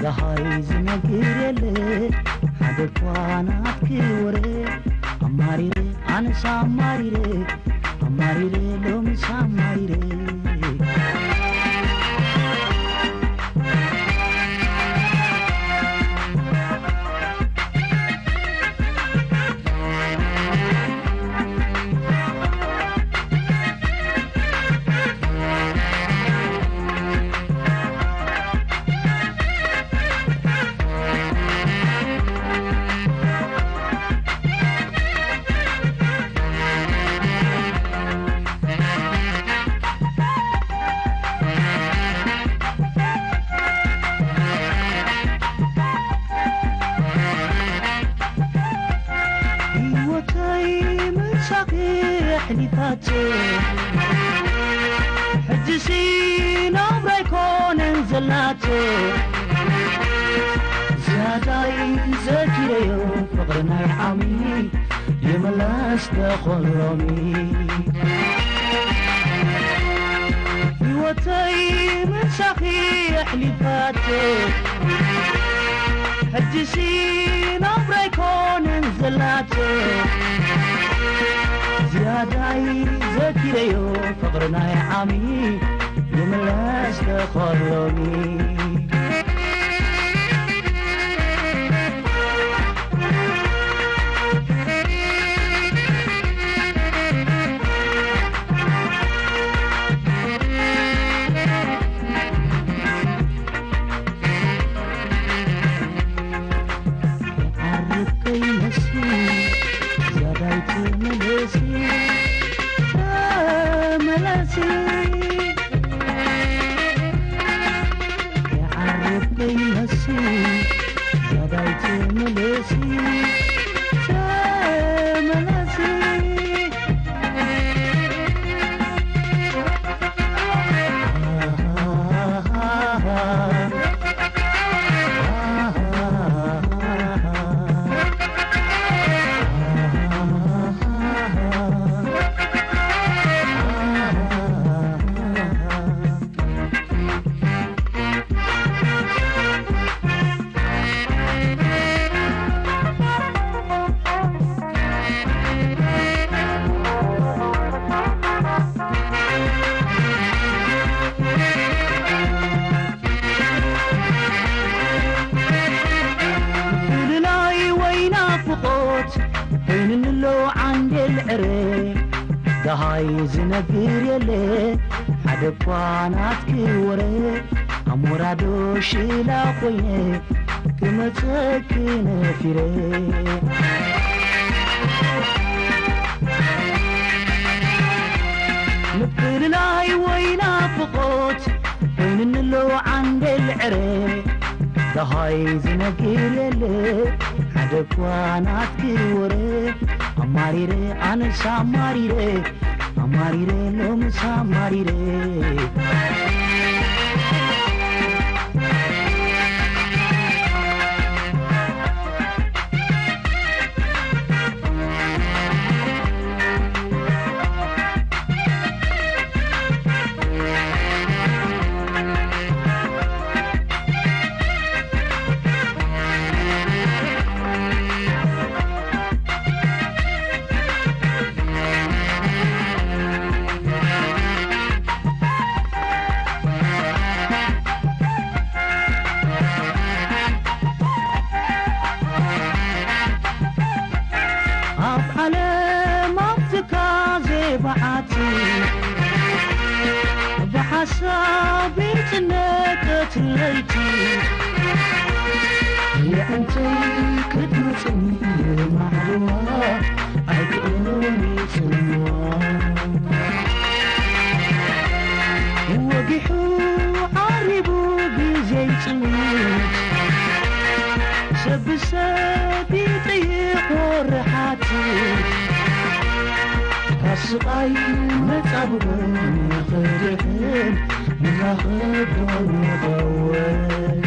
ደሃይ ዝነግር የለ ሓደ እኳ ናትኪ ወረ ኣማሪረ ኣነስ ኣማሪረ ኣማሪረ ሎምስ ኣማሪረ። ህይወተይ ምሳኺ ኣሕሊፋቶ ሕጅሲ ናብራ ኣይኮነን ዘላቶ ዝያዳይ ዘኪረዮ ፍቕሪ ናይ ዓሚ ይምለስ ተኾሎሚ ህይወተይ ምሳኺ ኣሕሊፋቶ ሕጅሲ ናብራ ኣይኮነን ዘላቶ ዝያዳይ ዘኪረዮ ፍቕሪ ናይ ዓሚ ይምለስ ተኸሎሚ ዓርብ ከይመሲ ዝያዳይ ተመለሲ ተመለሲ ዓርብ ከይመሲ ዝያዳይ ተመለሲ ተመለሲ ምፍልላይ ወይ ናፍቖት ኮይንንሎ ዓንዴል ዕረ ደሃይ ዝነግር የለ ሓደ እኳ ናትኪ ወረ ኣሞራዶ ሽላ ኮይነ ክመጸኪ ነፊረ ምፍልላይ ወይ ናፍቖት ኮይንንሎ ዓንዴል ዕረ ደሃይ ዝነግር የለ ሓደ እኳ ናትኪ ወረ ኣማሪረ ኣነስ ኣማሪረ ኣማሪረ ሎምስ ኣማሪረ ኣብ ዓለም ኣብ ትካዜ በዓቲ ብሓሳብ ይጭነቀት ለይቲ የዕንተይ ክትመፅኒ ማዕልዋ ኣይክእልን ይፅልዋ ወጊሑ ዓሪቡ ግዜ ይፅውት ሰብ ሰብ ይጥይቕ ወርሓት ካብ ስቓይ መጻብቦ ንኽድሕን ንራኸብ ዶ ንኸውን